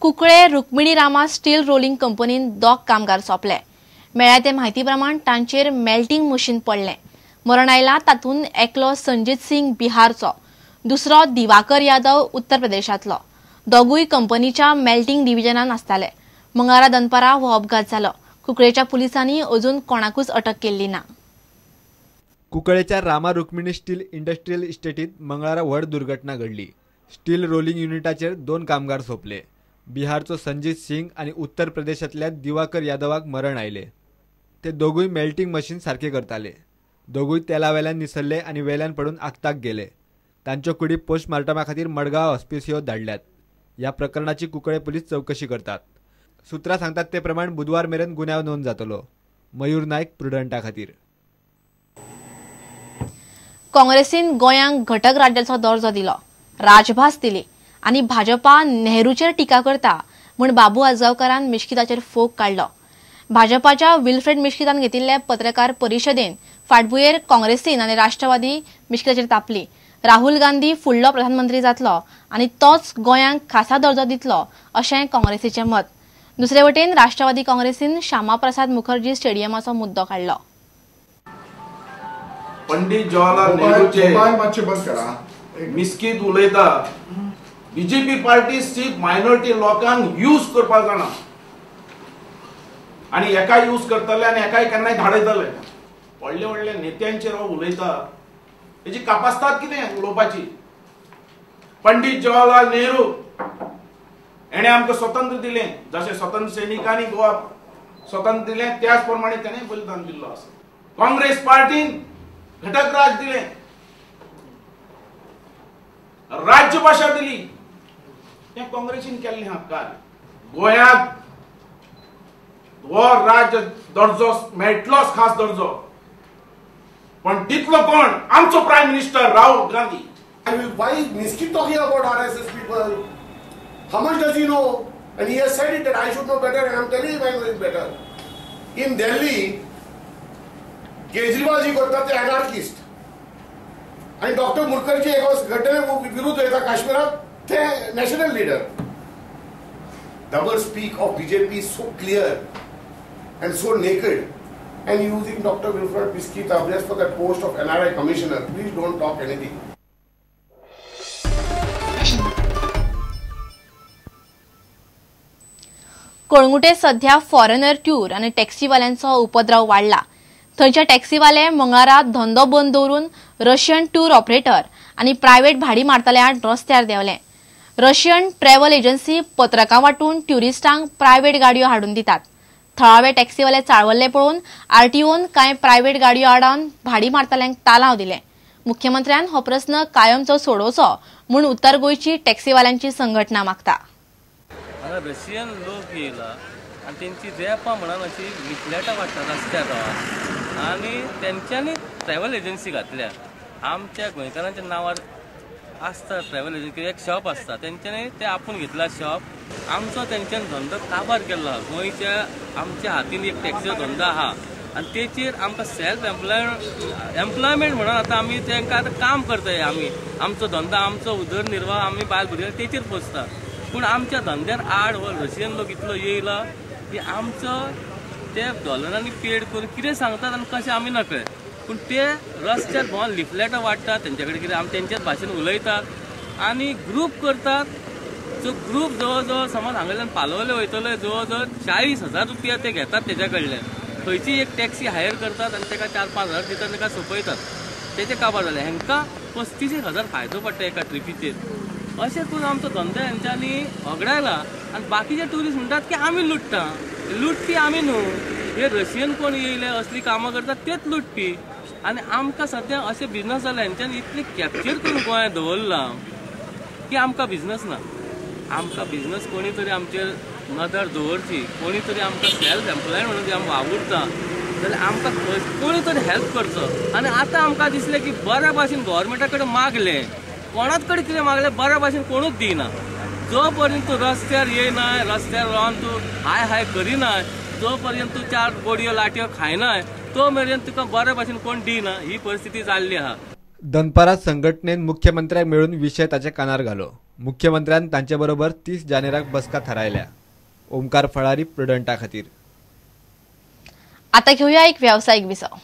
कुकळे रुक्मिणी रामा steel rolling कंपनीन 2 कामगार सोंपले. मेळ्ळ्या ते म्हायती प्रमाण तांचेर मेल्टिंग मशीन पडलें. मरण आयला तातूंत एकलो संजीत सिंग बिहारचो, दुसरो दिवाकर यादव उत्तर प्रदेशांतलो. दोगूय कंपनीच्या मेल्टिंग डिव्हिजनान आसताले. मंगळारा दनपारा हो अपघात जालो. कुकळेच्या पुलिसांनी अजून कोणाकूच अटक केल्ली ना. कुकळेच्या रामा रुक्मिणी स्टील इंडस्ट्रियल इस्टेटीत मंगळारा व्हड दुर्घटना घडली. स्टील रोलिंग युनिटाचेर 2 कामगार सोंपले. बिहारचो संजीत सिंग आनी उत्तर प्रदेशांतल्या दिवाकर यादवाक मरण आयले. ते दोगूय मेल्टिंग मशीन सारके करताले. दोगूय तेला वेल्यान निसरले आनी वेल्यान पडून आक्ताक गेले. तांच्यो कुडी पोस्टमार्टमा खातीर मडगांव हॉस्पिसियोत धाडल्यात. ह्या प्रकरणाची कुकळे पुलीस चवकशी करतात. सूत्रां सांगतात ते प्रमाण बुधवार मेरेन गुन्यांव नोंद जातलो. मयूर नायक, प्रुडंटा खातीर. काँग्रेसीन गोंयांक घटक राज्याचो दर्जो दिलो, राजभास दिली आनी भाजपा नेहरूचेर टिका करता म्हूण बाबू आजगांवकारान मिश्किताचेर फोग काडलो. भाजपाच्या विल्फ्रेड मिश्कितान घेतिल्ले पत्रकार परिशदेन फाटभुंयेर काँग्रेसीन आनी राष्ट्रवादी मिश्किताचेर तापली. राहुल गांधी फुडलो प्रधानमंत्री जातलो आनी तोच गोंयांक खासा दर्जो दितलो अशें काँग्रेसीचें मत. दुसरे वटेन राष्ट्रवादी काँग्रेसीन श्यामाप्रसाद मुखर्जी स्टेडियमाचो मुद्दो काडलो. पंडित जवाहरलाल नेहरूचे मिस्कीत उलयता. बीजेपी पार्टी सीट मायनॉरिटी लोकांक यूज करपाक जाणा आनी एकाय यूज करतले आनी एकाय केन्नाय धाडयतले. व्हडले व्हडले नेत्यांचेर हो उलयता, तेजी कापास्ताद कितें उलोवपाची. पंडित जवाहरलाल नेहरू हेणें आमकां स्वतंत्र दिलें, जशें स्वतंत्र सैनिकांनी गोवा स्वतंत्र दिलें त्याच प्रमाणे तेणें बलिदान दिल्लो आसा. काँग्रेस पार्टीन घटक राज दिलें, राज्यभाशा दिली, तें काँग्रेसीन केल्लें हा कार्य. गोंयांत हो राज्य दर्जो मेळटलोच, खास दर्जो, पण तितलो कोण? आमचो prime minister Rahul Gandhi. Why is Miskit talking about RSS people? How much does he know? And he has said it that I should know better, and I'm telling him I know it better. In Delhi, Kejriwal ji करता ते anarchist. आणि doctor Mukherjee एक घटने विरुद्ध येता काश्मीरात ते national leader. Double speak of BJP is so clear and so naked, and using Dr. Wilfred Mesquita just for that post of NRI commissioner. Please don't talk anything. Calangute सध्या foreigner tour आनी टॅक्सीवाल्यांचो उपद्रव वाडला. थंयच्या टॅक्सीवाले मंगळारा धंदो बंद दवरून Russian tour operator आनी प्रायव्हेट भाडी मारतल्या रस्त्यार देंवले. रशियन ट्रॅव्हल एजन्सी पत्रकां वांटून ट्युरिस्टांक प्रायव्हेट गाडयो हाडून दितात. थळावे टॅक्सीवाले चाळवल्ले पळोवन आरटीओन कांय प्रायव्हेट गाडयो आडावन भाडी मारतल्यांक तालांव दिले. मुख्यमंत्र्यान हो प्रस्न कायमचो सोडोवचो म्हूण उत्तर गोंयची टॅक्सीवाल्यांची संघटना मागता. रशियन लोक येयला आनी तेंची रेपां म्हणून अशी लिफलेटां वाडटा रस्त्यार आनी तेंच्यांनी ट्रॅव्हल एजन्सी घातल्या. आमच्या गोंयकारांच्या नांवार आसता ट्रॅव्हल एजन्सी, एक शॉप आसता, तेंच्यांनी ते आपूण घेतला शॉप. आमचो तेंच्यान धंदो काबार केल्लो आहा. गोंयच्या आमच्या हातीन एक टॅक्सीचो धंदो आहा आनी तेचेर आमकां सेल्फ एम्प्लॉयमेंट म्हणून आतां आमी तेंकां आतां काम करताय. आमी आमचो धंदो, आमचो उदरनिर्वाह आमी बायल भुरग्यांक तेचेर पोसता. पूण आमच्या धंद्यार आड हो रशियन लोक इतलो येयला की आमचो ते डॉलरांनी पेड करून कितें सांगतात आनी कशें आमी नकळे. पूण ते रस्त्यार भोंवन लिफलेटां वाडटात, तेंच्या कडेन कितें आमी तेंच्याच भाशेन उलयतात आनी ग्रूप करतात. सो ग्रूप जवळ जवळ समज हांगाच्यान पालवले वयतले जवळ जवळ 40,000 रुपया ते घेतात तेज्या कडल्यान. खंयची एक टॅक्सी हायर करतात आनी तेका 4-5 हजार दितात, तेका सोंपयतात. तेचे काबार जाले. हेंकां 35,000 फायदो पडटा एका ट्रिपीचेर. अशें करून आमचो धंदो हेंच्यांनी होगडायला आनी बाकीचे ट्युरिस्ट म्हणटात की आमी लुट्टा. लुटपी आमी न्हू, हे रशियन कोण येयले असली कामां करतात तेच लुटपी. आनी आमकां सद्या अशें बिजनस जालें, हेंच्यांनी इतले कॅप्चर करून गोंयांत दवरलां की आमकां बिजनस ना. आमकां बिजनस कोणी तरी आमचेर नदर दवरची, कोणी तरी आमकां सेल्फ एम्प्लॉयड म्हणून आमी वावुरता जाल्यार आमकां कोणी तरी हेल्प करचो. आनी आतां आमकां दिसलें की बऱ्या भाशेन गव्हर्मेंटा कडेन मागलें, कोणाच कडेन कितें मागलें बऱ्या भाशेन कोणूच दिना. जो पर्यंत तूं रस्त्यार येयना, रस्त्यार रावन तूं हाय हाय करिना, जो पर्यंत तूं 4 गोडयो लाटयो खायना, तो मेरेन तुका बऱ्या भाशेन कोण दिना. ही परिस्थिती जाल्ली आहा. दनपारां संघटनेन मुख्यमंत्र्याक मेळून विशय ताच्या कानार घालो. मुख्यमंत्र्यान तांचे बरोबर 30 जानेराक बसका थारायल्या. ओमकार फळारी प्रुडंटा खातीर. आता घेऊया एक व्यावसायिक विसव.